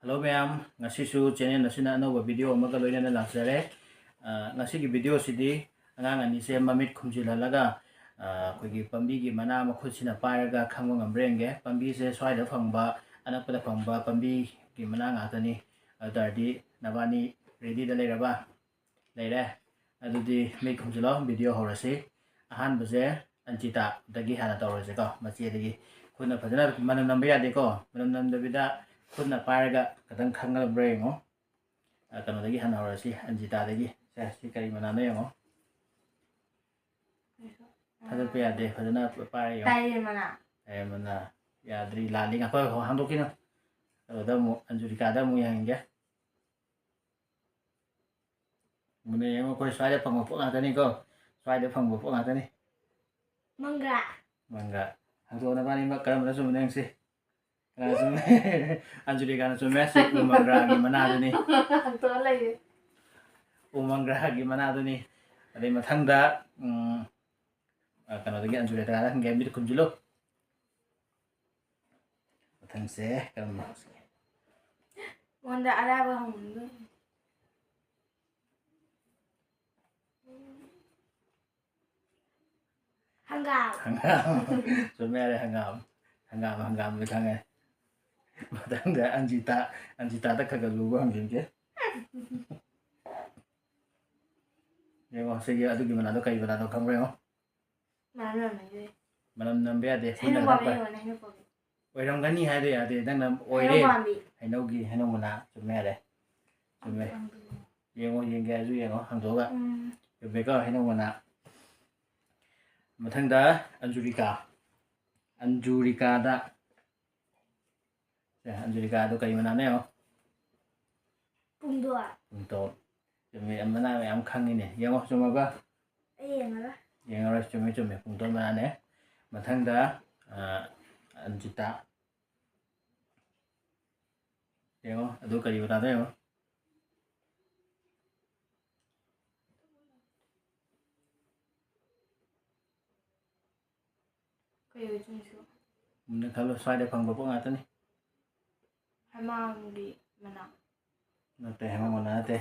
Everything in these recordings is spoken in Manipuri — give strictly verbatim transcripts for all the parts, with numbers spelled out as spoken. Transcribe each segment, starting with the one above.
ꯍꯜꯂꯣ ꯃꯌꯥꯝ, ꯉꯁꯤꯁꯨ ꯆꯦꯅꯦꯜ ꯑꯁꯤꯅ ꯑꯅꯧꯕ ꯚꯤꯗꯤꯑꯣ ꯑꯃꯒ ꯂꯣꯏꯅꯅ ꯂꯥꯛꯆꯔꯦ꯫ ꯑ, ꯉꯁꯤꯒꯤ ꯚꯤꯗꯤꯑꯣꯁꯤꯗꯤ ꯑꯉꯥꯡ ꯑꯅꯤꯁꯦ ꯃꯃꯤꯠ ꯈꯨꯝꯖꯤꯜꯍꯜꯂꯒ, ꯑ, ꯑꯩꯈꯣꯏꯒꯤ ꯄꯥꯝꯕꯤꯒꯤ ꯃꯅꯥ ꯃꯈꯨꯠꯁꯤꯅ ꯄꯥꯏꯔꯒ ꯈꯪꯕ ꯉꯝꯕ꯭ꯔꯥ ꯌꯦꯡꯒꯦ꯫ ꯄꯥꯝꯕꯤꯁꯦ ꯁ꯭ꯋꯥꯏꯗ ꯐꯪꯕ, ꯑꯅꯛꯄꯗ ꯐꯪꯕ ꯄꯥꯝꯕꯤꯒꯤ ꯃꯅꯥ ꯉꯥꯛꯇꯅꯤ꯫ ꯑꯗꯨ ꯇꯥꯔꯗꯤ ꯅꯕꯥꯅꯤ ꯔꯦꯗꯤꯗ ꯂꯩꯔꯕ? ꯂꯩꯔꯦ꯫ ꯑꯗꯨꯗꯤ ꯃꯤꯠ ꯈꯨꯝꯖꯤꯜꯂꯣ, ꯚꯤꯗꯤꯑꯣ ꯍꯧꯔꯁꯤ꯫ ꯑꯍꯥꯟꯕꯁꯦ ꯑꯟꯖꯤꯇꯥꯗꯒꯤ ꯍꯥꯟꯅ ꯇꯧꯔꯁꯤꯀꯣ, ꯃꯆꯦꯗꯒꯤ꯫ ꯈꯨꯠꯅ ꯐꯖꯅ ꯃꯅꯝ ꯅꯝꯕ ꯌꯥꯗꯦꯀꯣ, ꯃꯅꯝ ꯅꯝꯗꯕꯤꯗ ꯈꯨꯠꯅ ꯄꯥꯏꯔꯒ ꯈꯤꯇꯪ ꯈꯪꯒꯗꯕ꯭ꯔꯥ ꯌꯦꯡꯉꯣ꯫ ꯑ, ꯀꯩꯅꯣꯗꯒꯤ ꯍꯥꯟꯅ ꯍꯧꯔꯁꯤ, ꯑꯟꯖꯤꯇꯥꯗꯒꯤ꯫ ꯁꯦ, ꯁꯤ ꯀꯔꯤ ꯃꯅꯥꯅꯣ ꯌꯦꯡꯉꯣ꯫ ꯊꯥꯗꯠꯄ ꯌꯥꯗꯦ, ꯐꯖꯅ ꯄꯥꯏꯔ ꯌꯦꯡꯉꯣ꯫ ꯇꯥꯏꯔꯦ ꯃꯅꯥ꯫ ꯇꯥꯏꯔꯦ ꯃꯅꯥ꯫ ꯌꯥꯗ꯭ꯔꯤ, ꯂꯥꯜꯂꯤ꯫ ꯉꯥꯏꯈꯣ, ꯉꯥꯏꯈꯣ, ꯍꯥꯡꯗꯣꯛꯈꯤꯅꯨ꯫ ꯑꯗꯨꯗ ꯑꯃꯨꯛ ꯑꯟꯖꯨꯔꯤꯀꯥꯗ ꯑꯃꯨꯛ ꯌꯦꯡꯍꯟꯒꯦ꯫ ꯃꯨꯟꯅ ꯌꯦꯡꯉꯣ, ꯑꯩꯈꯣꯏ ꯁ꯭ꯋꯥꯏꯗ ꯐꯪꯕ ꯄꯣꯠ ꯉꯥꯛꯇꯅꯤꯀꯣ꯫ ꯁ꯭ꯋꯥꯏꯗ ꯐꯪꯕ ꯄꯣꯠ ꯉꯥꯛꯇꯅꯤ꯫ ꯃꯪꯒ꯭ꯔꯥ꯫ ꯃꯪꯒ꯭ꯔꯥ꯫ ꯍꯥꯡꯗꯣꯛꯑꯣ, ꯅꯕꯥꯅꯤꯃꯛ ꯀꯔꯝꯕꯅ ꯆꯨꯝꯕꯅꯣ ꯌꯦꯡꯁꯤ꯫ ꯀꯅꯥ ꯆꯨꯝꯃꯦ? ꯑꯟꯖꯨꯔꯤꯀꯥꯅ ꯆꯨꯝꯃꯦ꯫ ꯁꯤ ꯎ ꯃꯪꯒ꯭ꯔꯥꯒꯤ ꯃꯅꯥꯗꯨꯅꯤ꯫ ꯍꯥꯡꯗꯣꯛꯑ ꯂꯩꯔꯦ꯫ ꯎ ꯃꯪꯒ꯭ꯔꯥꯒꯤ ꯃꯅꯥꯗꯨꯅꯤ꯫ ꯑꯗꯩ ꯃꯊꯪꯗ, ꯎꯝ, ꯑ, ꯀꯩꯅꯣꯗꯒꯤ ꯑꯟꯖꯨꯔꯤꯀꯥꯗ ꯍꯪꯒꯦ, ꯃꯤꯠ ꯈꯨꯝꯖꯤꯜꯂꯨ꯫ ꯃꯊꯪꯁꯦ ꯀꯔꯝꯕ ꯍꯧꯁꯤꯒꯦ? ꯃꯉꯣꯟꯗ ꯑꯔꯥꯏꯕ ꯍꯪꯕꯤꯌꯨ꯫ ꯍꯪꯒꯥꯝ꯫ ꯍꯪꯒꯥꯝ꯫ ꯆꯨꯝꯃꯦ, ꯌꯥꯔꯦ, ꯍꯪꯒꯥꯝ꯫ ꯍꯪꯒꯥꯝ, ꯍꯪꯒꯥꯝꯗꯤ ꯈꯪꯉꯦ꯫ ꯃꯊꯪꯗ ꯑꯟꯖꯤꯇꯥ, ꯑꯟꯖꯤꯇꯥꯗ ꯈꯔ ꯈꯔ ꯂꯨꯕ ꯍꯪꯖꯤꯟꯒꯦ꯫ ꯌꯦꯡꯉꯣ, ꯁꯤꯒꯤ ꯑꯗꯨꯒꯤ ꯃꯅꯥꯗꯣ ꯀꯔꯤ ꯃꯅꯥꯅꯣ ꯈꯪꯕ꯭ꯔꯥ ꯌꯦꯡꯉꯣ꯫ ꯃꯅꯝ ꯅꯝꯃꯦ꯫ ꯃꯅꯝ ꯅꯝꯕ ꯌꯥꯗꯦ, ꯈꯨꯠꯅ ꯍꯩꯅꯧ ꯈꯛꯇꯪ ꯄꯥꯝꯕꯤ ꯄꯥꯏ-, ꯑꯣꯏꯔꯝꯒꯅꯤ, ꯍꯥꯏꯅ ꯌꯥꯗꯦ, ꯅꯪꯅ ꯑꯣꯏꯔꯦ꯫ ꯍꯩꯅꯧ ꯄꯥꯝꯕꯤ꯫ ꯍꯩꯅꯧꯒꯤ, ꯍꯩꯅꯧ ꯃꯅꯥ, ꯆꯨꯝꯃꯦ, ꯌꯥꯔꯦ꯫ ꯆꯨꯝꯃꯦ꯫ ꯑꯝꯇ ꯍꯪꯕꯤꯌꯨ꯫ ꯌꯦꯡꯉꯣ, ꯌꯦꯡꯒꯦ ꯍꯥꯏꯁꯨ ꯌꯦꯡꯉꯣ, ꯍꯥꯡꯗꯣꯛꯑꯒ꯫ ꯎꯝ꯫ ꯆꯨꯝꯃꯦꯀꯣ, ꯍꯩꯅꯧ ꯃꯅꯥ꯫ ꯃꯊꯪꯗ ꯑꯟꯖꯨꯔꯤꯀꯥ꯫ ꯑꯟꯖꯨꯔꯤꯀꯥꯗ ꯁꯦ, ꯑꯟꯖꯨꯔꯤꯀꯥꯗꯣ ꯀꯔꯤ ꯃꯅꯥꯅꯣ ꯌꯦꯡꯉꯣ꯫ ꯄꯨꯡꯗꯣꯟ꯫ ꯄꯨꯡꯗꯣꯟ꯫ ꯆꯨꯝꯃꯤ, ꯃꯅꯥ ꯃꯌꯥꯝ ꯈꯪꯉꯤꯅꯦ꯫ ꯌꯦꯡꯉꯣ, ꯆꯨꯝꯃꯕ? ꯑꯩ ꯌꯦꯡꯉꯔꯣꯏ꯫ ꯌꯦꯡꯉꯔꯣꯏ, ꯆꯨꯝꯃꯤ, ꯆꯨꯝꯃꯤ꯫ ꯄꯨꯡꯗꯣꯟ ꯃꯅꯥꯅꯦ꯫ ꯃꯊꯪꯗ, ꯑ, ꯑꯟꯖꯤꯇꯥ꯫ ꯌꯦꯡꯉꯣ, ꯑꯗꯨ ꯀꯔꯤ ꯃꯅꯥꯅꯣ ꯌꯦꯡꯉꯣ꯫ ꯀꯩ ꯑꯣꯏꯗꯣꯏꯅꯣ ꯁꯤꯕꯣ? ꯃꯨꯟꯅ ꯈꯜꯂꯣ, ꯁ꯭ꯋꯥꯏꯗ ꯐꯪꯕ ꯄꯣꯠ ꯉꯥꯛꯇꯅꯤ꯫ ꯍꯩꯃꯥꯡꯒꯤ ꯃꯅꯥ꯫ ꯅꯠꯇꯦ, ꯍꯩꯃꯥꯡ ꯃꯅꯥ ꯅꯠꯇꯦ꯫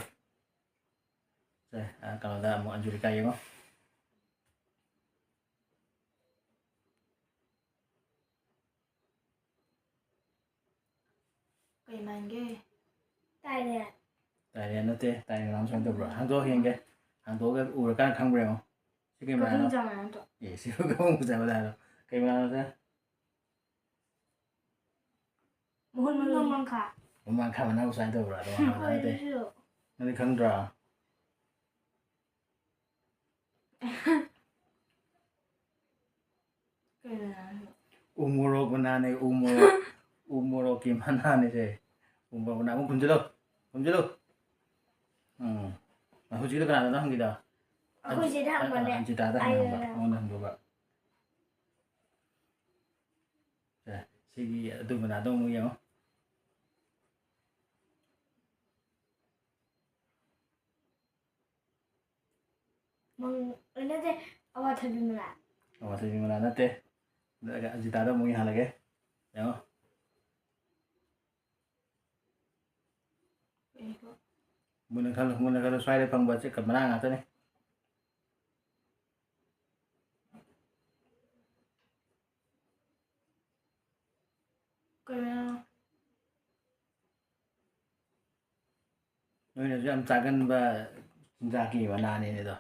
ꯁꯦ, ꯑ, ꯀꯩꯅꯣꯗ ꯑꯃꯨꯛ ꯑꯟꯖꯨꯂꯤꯀꯥ ꯌꯦꯡꯉꯣ꯫ ꯀꯩ ꯃꯥꯟꯒꯦ? ꯇꯥꯏꯔꯦ꯫ ꯇꯥꯏꯔꯦ ꯅꯠꯇꯦ, ꯇꯥꯏꯔꯦ ꯃꯅꯥ ꯁꯨꯃꯥꯏꯅ ꯇꯧꯕ꯭ꯔꯣ? ꯍꯥꯡꯗꯣꯛꯑ ꯌꯦꯡꯒꯦ꯫ ꯍꯥꯡꯗꯣꯛꯑꯒ ꯎꯔꯀꯥꯟꯗ ꯈꯪꯕ꯭ꯔꯥ ꯌꯦꯡꯉꯣ꯫ ꯁꯤ ꯀꯩ ꯃꯅꯥꯅꯣ? ꯀꯕꯨꯡ ꯆꯥ ꯃꯅꯥ ꯅꯠꯇ꯭ꯔꯣ? ꯑꯦ, ꯁꯤꯕꯨ ꯀꯕꯨꯡ ꯆꯥ ꯃꯅꯥꯔꯣ? ꯀꯩ ꯃꯅꯥꯅꯣ ꯁꯦ? ꯃꯍꯨꯠ ꯃꯍꯨꯠ ꯅꯣꯡꯃꯥꯡꯈꯥ꯫ ꯅꯣꯡꯃꯥꯡꯈꯥ ꯃꯅꯥꯕꯨ ꯁꯨꯃꯥꯏꯅ ꯇꯧꯕ꯭ꯔꯥ? ꯅꯣꯡꯃꯥꯡꯈꯥ ꯃꯅꯥ ꯅꯠꯇꯦ꯫ ꯍꯣꯏ, ꯁꯤꯁꯨ꯫ ꯅꯪꯗꯤ ꯈꯪꯗ꯭ꯔꯣ? ꯀꯩ ꯃꯅꯥꯅꯣ? ꯎ ꯃꯣꯔꯣꯛ ꯃꯅꯥꯅꯦ, ꯎ ꯃꯣꯔꯣꯛ꯫ ꯎ ꯃꯣꯔꯣꯛꯀꯤ ꯃꯅꯥꯅꯦ ꯁꯦ꯫ ꯎ ꯃꯣꯔꯣꯛ ꯃꯅꯥ꯫ ꯑꯃꯨꯛ ꯈꯨꯝꯖꯤꯜꯂꯨ, ꯈꯨꯝꯖꯤꯜꯂꯨ꯫ ꯎꯝ꯫ ꯍꯧꯖꯤꯛꯀꯤꯗꯣ ꯀꯅꯥꯗꯅꯣ ꯍꯪꯈꯤꯗꯣ? ꯑꯩꯈꯣꯏ ꯆꯦꯗ ꯍꯪꯕꯅꯦ꯫ ꯑꯟꯖꯤꯇꯥꯗ ꯍꯪꯉꯦ, ꯍꯪꯕ꯫ ꯑꯩꯅ꯫ ꯑꯩꯉꯣꯟꯗ ꯍꯪꯗꯧꯕ꯫ ꯁꯦ, ꯁꯤꯒꯤ ꯑꯗꯨ ꯃꯅꯥꯗꯣ ꯑꯃꯨꯛ ꯌꯦꯡꯉꯣ꯫ ꯃꯪ-, ꯅꯠꯇꯦ, ꯑꯋꯥꯊꯕꯤ ꯃꯅꯥ꯫ ꯑꯋꯥꯊꯕꯤ ꯃꯅꯥ ꯅꯠꯇꯦ꯫ ꯑꯗꯨꯒ ꯑꯖꯤꯇꯥꯗ ꯑꯃꯨꯛ ꯌꯦꯡꯍꯜꯂꯒꯦ꯫ ꯌꯦꯡꯉꯣ꯫ ꯀꯩꯅꯣ? ꯃꯨꯟꯅ ꯈꯜꯂꯨ, ꯃꯨꯟꯅ ꯈꯜꯂꯨ꯫ ꯁ꯭ꯋꯥꯏꯗ ꯐꯪꯕ ꯆꯦ-, ꯃꯅꯥ ꯉꯥꯛꯇꯅꯦ꯫ ꯀꯩꯅꯣ? ꯅꯣꯏꯅꯁꯨ ꯌꯥꯝ ꯆꯥꯒꯟꯕ ꯆꯤꯟꯖꯥꯛꯀꯤ ꯃꯅꯥꯅꯤꯅꯦ ꯑꯗꯣ꯫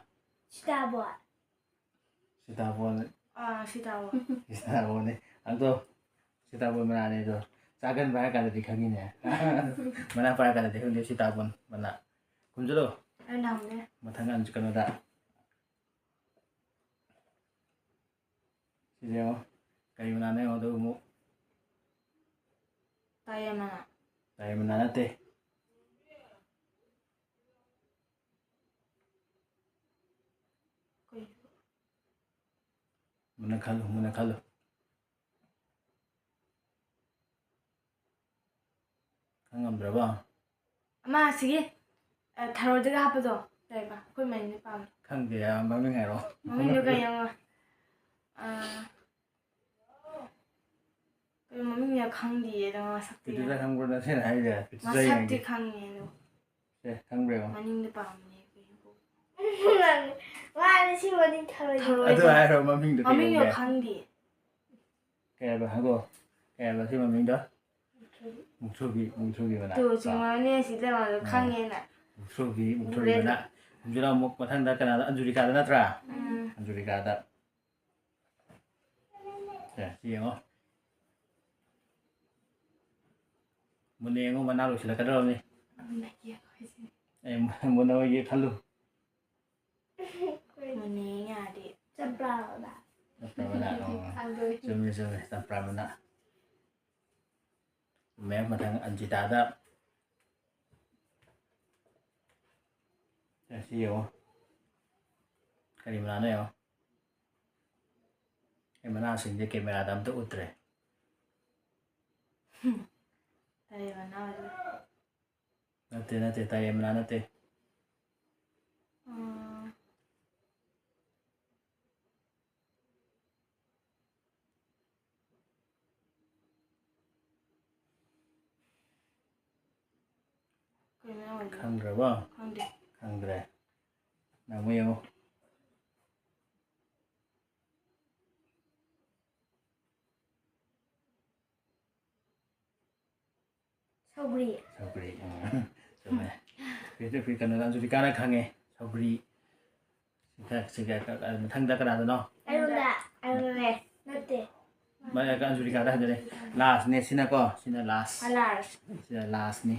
ꯁꯤꯇꯥꯕꯣꯟ꯫ ꯁꯤꯇꯥꯕꯣꯟ꯫ ꯑꯥ, ꯁꯤꯇꯥꯕꯣꯟ꯫ ꯁꯤꯇꯥꯕꯣꯟꯅꯦ꯫ ꯑꯗꯣ ꯁꯤꯇꯥꯕꯣꯟ ꯃꯅꯥꯅꯦ ꯑꯗꯣ꯫ ꯆꯥꯒꯟꯕ ꯍꯥꯏꯔ ꯀꯥꯟꯗꯗꯤ ꯈꯪꯉꯤꯅꯦ꯫ ꯃꯅꯥ ꯄꯥꯏꯔ ꯀꯥꯟꯗꯗꯤ ꯈꯪꯗꯦ ꯁꯤꯇꯥꯕꯣꯟ ꯃꯅꯥ꯫ ꯈꯨꯝꯖꯤꯜꯂꯨ꯫ ꯑꯩ ꯅꯪꯅꯦ꯫ ꯃꯊꯪ ꯑꯟ-, ꯀꯩꯅꯣꯗ꯫ ꯁꯤꯁꯦ ꯌꯦꯡꯉꯣ꯫ ꯀꯔꯤ ꯃꯅꯥꯅꯣ ꯌꯦꯡꯉꯣ ꯑꯗꯨ ꯑꯃꯨꯛ꯫ ꯇꯥꯏꯌꯦ ꯃꯅꯥ꯫ ꯇꯥꯏꯌꯦ ꯃꯅꯥ ꯅꯠꯇꯦ꯫ ꯀꯩ? ꯃꯨꯟꯅ ꯈꯜꯂꯨ, ꯃꯨꯟꯅ ꯈꯜꯂꯨ꯫ ꯈꯪꯉꯝꯗ꯭ꯔꯕ? ꯑꯃ ꯑꯁꯤꯒꯤ, ꯑ, ꯊꯔꯣꯏꯗꯒ ꯍꯥꯞꯄꯗꯣ, ꯀꯩꯕ? ꯑꯩꯈꯣꯏ ꯃꯅꯤꯅ ꯄꯥꯝꯃꯦ꯫ ꯈꯪꯗꯦ, ꯑ, ꯃꯃꯤꯡ ꯍꯥꯏꯔꯛꯑꯣ꯫ ꯃꯃꯤꯡꯗꯣ ꯀꯩ ꯌꯦꯡꯉꯣ? ꯑ, ꯀꯩꯅꯣ ꯃꯃꯤꯡ ꯌꯥꯝ ꯈꯪꯗꯤꯌꯦ ꯑꯗꯣ ꯃꯁꯛꯇꯤ ꯄꯤꯇꯨꯗ ꯌꯥꯝ- ꯈꯪꯕ꯭ꯔꯣ ꯅꯠꯇ꯭ꯔꯒ ꯍꯥꯏꯁꯦ? ꯄꯤꯇꯨꯗ ꯃꯁꯛꯇꯤ ꯌꯦꯡꯒꯦ꯫ ꯈꯪꯉꯦ ꯑꯗꯣ ꯁꯦ, ꯈꯪꯕ꯭ꯔꯥ ꯌꯦꯡꯉꯣ꯫ ꯃꯅꯤꯡꯗ ꯄꯥꯝꯕꯅꯦ ꯑꯩꯈꯣꯏ ꯍꯤꯡꯒꯣꯛ꯫ ꯃꯥꯅꯦ, ꯁꯤ ꯃꯅꯤꯡ ꯊꯔꯣꯏ꯫ ꯊꯔꯣꯏ꯫ ꯑꯗꯨ ꯍꯥꯏꯔꯣ ꯃꯃꯤꯡꯗꯣ ꯀꯩ ꯃꯃꯤꯡꯗꯣ ꯀꯧꯒꯦ? ꯈꯪꯗꯤꯌꯦ꯫ ꯀꯩ ꯍꯥꯏꯕ? ꯍꯪꯉꯣ꯫ ꯀꯩ ꯍꯥꯏꯕ ꯁꯤ ꯃꯃꯤꯡꯗꯣ? ꯃꯨꯛꯊ꯭ꯔꯨꯕꯤ꯫ ꯃꯨꯛꯊ꯭ꯔꯨꯕꯤ, ꯃꯨꯛꯊ꯭ꯔꯨꯕꯤ ꯃꯅꯥ꯫ ꯇꯨ, ꯆꯨꯝꯃꯝꯅꯦ, ꯁꯤꯗ ꯃꯥꯗꯣ ꯑꯥ꯫ ꯈꯪꯉꯦꯅ꯫ ꯃꯨꯛꯊ꯭ꯔꯨꯕꯤ, ꯃꯨꯛꯊ꯭ꯔꯨꯕꯤ ꯎꯔꯦ꯫ ꯃꯅꯥ꯫ ꯍꯧꯖꯤꯛ ꯑꯃꯨꯛ ꯃꯊꯪꯗ ꯀꯅꯥꯗ? ꯑꯟꯖꯨꯔꯤꯀꯥꯗ ꯅꯠꯇ꯭ꯔꯥ? ꯎꯝ꯫ ꯑꯟꯖꯨꯔꯤꯀꯥꯗ꯫ ꯁꯦ, ꯁꯤ ꯌꯦꯡꯉꯣ꯫ ꯃꯨꯟꯅ ꯌꯦꯡꯉꯣ, ꯃꯅꯥ ꯂꯣꯏꯁꯤꯜꯂꯛꯀꯗꯧꯔꯕꯅꯤ꯫ ꯃꯨꯟꯅ ꯌꯦꯡꯉꯣ ꯍꯥꯏꯁꯤꯅꯤ꯫ ꯑꯦ, ꯃꯨꯟꯅ ꯌꯦꯡ ꯈꯜꯂꯨ꯫ ꯃꯨꯟꯅ ꯌꯦꯡ ꯌꯥꯔꯗꯤ꯫ ꯆꯝꯄ꯭ꯔꯥ ꯃꯅꯥ꯫ ꯆꯝꯄ꯭ꯔꯥ ꯃꯅꯥ, ꯑꯣ꯫ ꯈꯪꯗꯣꯏ꯫ ꯆꯨꯝꯃꯤ, ꯆꯨꯝꯃꯤ, ꯆꯝꯄ꯭ꯔꯥ ꯃꯅꯥ꯫ ꯆꯨꯝꯃꯦ, ꯃꯊꯪ ꯑꯟꯖꯤꯇꯥꯗ꯫ ꯁꯤ ꯌꯦꯡꯉꯣ꯫ ꯀꯔꯤ ꯃꯅꯥꯅꯣ ꯌꯦꯡꯉꯣ꯫ ꯑꯩ ꯃꯅꯥꯁꯤꯡꯁꯦ ꯀꯦꯃꯦꯔꯥꯗ ꯑꯝꯇ ꯎꯠꯇ꯭ꯔꯦ꯫ ꯇꯔꯦꯠ ꯃꯅꯥ ꯑꯣꯏꯗꯣꯏꯅꯤ꯫ ꯅꯠꯇꯦ, ꯅꯠꯇꯦ, ꯇꯔꯦꯠ ꯃꯅꯥ ꯅꯠꯇꯦ꯫ ꯎꯝ꯫ ꯀꯩꯅꯣ ꯌꯥꯎꯔꯤꯗꯣ? ꯈꯪꯗ꯭ꯔꯕꯣ? ꯈꯪꯗꯦ꯫ ꯈꯪꯗ꯭ꯔꯦ꯫ ꯅꯪ ꯑꯃꯨꯛ ꯌꯦꯡꯉꯨ꯫ ꯁꯧꯒ꯭ꯔꯤ꯫ ꯁꯧꯒ꯭ꯔꯤ, ꯎꯝ, ꯆꯨꯝꯃꯦ꯫ ꯐꯤ-, ꯐꯤ-, ꯀꯩꯅꯣꯗ ꯑꯟꯖꯨꯂꯤꯀꯥꯅ ꯈꯪꯉꯦ, ꯁꯧꯒ꯭ꯔꯤ꯫ ꯁꯤꯒ, ꯁꯤꯒ, ꯃꯊꯪꯗ ꯀꯅꯥꯗꯅꯣ? ꯑꯩꯉꯣꯟꯗ, ꯑꯩꯉꯣꯟꯗꯅꯦ, ꯅꯠꯇꯦ꯫ ꯃ-, ꯑꯟꯖꯨꯂꯤꯀꯥꯗ ꯍꯟꯗꯣꯏꯅꯦ꯫ ꯂꯥꯁꯅꯦ ꯁꯤꯅꯀꯣ, ꯁꯤꯅ ꯂꯥꯁ꯫ ꯂꯥꯁ꯫ ꯁꯤꯅ ꯂꯥꯁꯅꯤ꯫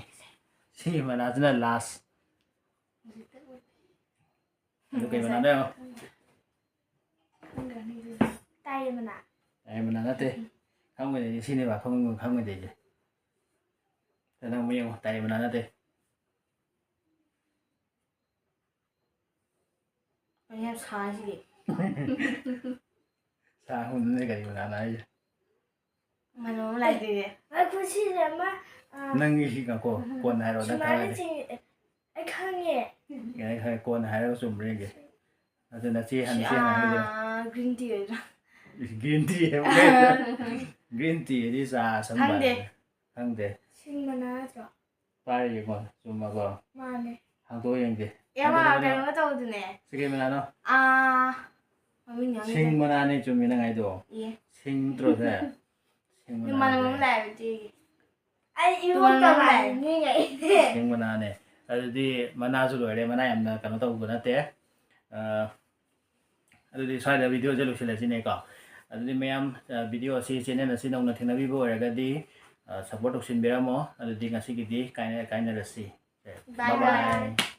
ꯁꯤꯒꯤ ꯃꯅꯥꯁꯤꯅ ꯂꯥꯁ꯫ ꯑꯗꯨ ꯀꯩ ꯃꯅꯥꯅꯣ ꯌꯦꯡꯉꯣ꯫ ꯇꯥꯏ ꯃꯅꯥ꯫ ꯇꯥꯏ ꯃꯅꯥ ꯅꯠꯇꯦ꯫ ꯈꯪꯉꯣꯏꯗꯣꯏꯅꯦ, ꯁꯤꯅꯦꯕ ꯈꯪꯉꯣꯏ-, ꯈꯪꯉꯣꯏꯗꯣꯏꯁꯦ꯫ ꯅꯪ ꯑꯃꯨꯛ ꯌꯦꯡꯉꯣ, ꯇꯥꯏ ꯃꯅꯥ ꯅꯠꯇꯦ꯫ ꯀꯩꯅꯣ ꯌꯥꯝ ꯁꯥꯁꯤꯗꯤ꯫ ꯁꯥ ꯍꯨꯝꯗꯨꯅ ꯀꯔꯤ ꯃꯅꯥꯅꯣ ꯍꯥꯏꯁꯦ? ꯃꯅꯝ ꯑꯃ ꯂꯥꯛꯇꯣꯏꯅꯦ꯫ ꯑꯩꯈꯣꯏ ꯁꯤꯁꯦ ꯑꯃ, ꯑ, ꯅꯪꯒꯤ ꯁꯤ ꯉꯥꯏꯈꯣ, ꯀꯣꯟꯅ ꯍꯥꯏꯔꯣ, ꯅꯪ ꯁꯨꯃꯥꯏꯅ ꯈꯪꯉꯗꯤ꯫ ꯆꯤꯡ-, ꯑꯩ ꯈꯪꯉꯦ꯫ ꯌꯥꯔꯦ, ꯈꯪꯉꯦ, ꯀꯣꯟꯅ ꯍꯥꯏꯔꯒ ꯆꯨꯝꯕ꯭ꯔꯥ ꯌꯦꯡꯒꯦ꯫ ꯑꯗꯨ ꯅꯆꯦ ꯍꯥꯟꯅ, ꯁꯤ, ꯆꯦ ꯍꯥꯟꯅ ꯍꯥꯏꯕꯤꯔꯣ꯫ ꯑꯥ, green tea ꯑꯣꯏꯗ꯭ꯔꯥ? Green tea ꯍꯥꯏꯕ? Green tea ꯍꯥꯏꯗꯤ ꯆꯥ ꯑꯁꯪꯕ ꯈꯪꯗꯦ꯫ ꯍꯥꯏꯕ꯫ ꯈꯪꯗꯦ꯫ ꯁꯤꯡ ꯃꯅꯥ ꯅꯠꯇ꯭ꯔꯣ? ꯄꯥꯏꯔ ꯌꯦꯡꯉꯣ, ꯆꯨꯝꯃꯕꯣ? ꯃꯥꯅꯦ꯫ ꯍꯥꯡꯗꯣꯛꯑ ꯌꯦꯡꯒꯦ꯫ ꯑꯦ, ꯃꯥ ꯍꯥꯡꯗꯣꯛꯑ ꯌꯦꯡꯉꯣ꯫ ꯀꯩꯅꯣ ꯇꯧꯗꯨꯅꯦ꯫ ꯁꯤ ꯀꯩ ꯃꯅꯥꯅꯣ? ꯑꯥ, ꯃꯃꯤꯡ ꯈꯪꯗꯦ꯫ ꯁꯤꯡ ꯃꯅꯥꯅꯦ, ꯆꯨꯝꯃꯤ ꯅꯪ ꯍꯥꯏꯗꯣ꯫ ꯑꯦ꯫ ꯁꯤꯡ ꯅꯠꯇ꯭ꯔꯣ ꯁꯦ? ꯁꯤꯡ ꯃꯅꯥ ꯃꯅꯝ ꯑꯃ ꯍꯥꯏꯁꯦ꯫ ꯂꯥꯛꯑꯦꯕ ꯏꯆꯦꯒꯤ꯫ ꯑꯩ ꯏꯔꯨ ꯇꯣꯉꯥꯟꯅ ꯇꯧꯔꯛꯑꯦ, ꯂꯥꯛꯑꯦ꯫ ꯅꯣꯏꯅ ꯑꯩꯁꯦ꯫ ꯁꯤꯡ ꯃꯅꯥꯅꯦ꯫ ꯑꯗꯨꯗꯤ ꯃꯅꯥꯁꯨ ꯂꯣꯏꯔꯦ, ꯃꯅꯥ ꯌꯥꯝꯅ ꯀꯩꯅꯣ ꯇꯧꯕ ꯅꯠꯇꯦ꯫ ꯑ, ꯑꯗꯨꯗꯤ ꯁ꯭ꯋꯥꯏꯗ video ꯁꯦ ꯂꯣꯏꯁꯤꯜꯂꯁꯤꯅꯦꯀꯣ꯫ ꯑꯗꯨꯗꯤ ꯃꯌꯥꯝ, ꯑ, video ꯑꯁꯤ channel ꯑꯁꯤ ꯅꯧꯅ ꯊꯦꯡꯅꯕꯤꯕ ꯑꯣꯏꯔꯒꯗꯤ, ꯑ, support ꯇꯧꯁꯤꯟꯕꯤꯔꯝꯃꯣ꯫ ꯑꯗꯨꯗꯤ ꯉꯁꯤꯒꯤꯗꯤ ꯀꯥꯏꯅ-, ꯀꯥꯏꯅꯔꯁꯤ꯫ Bye bye꯫ Bye bye꯫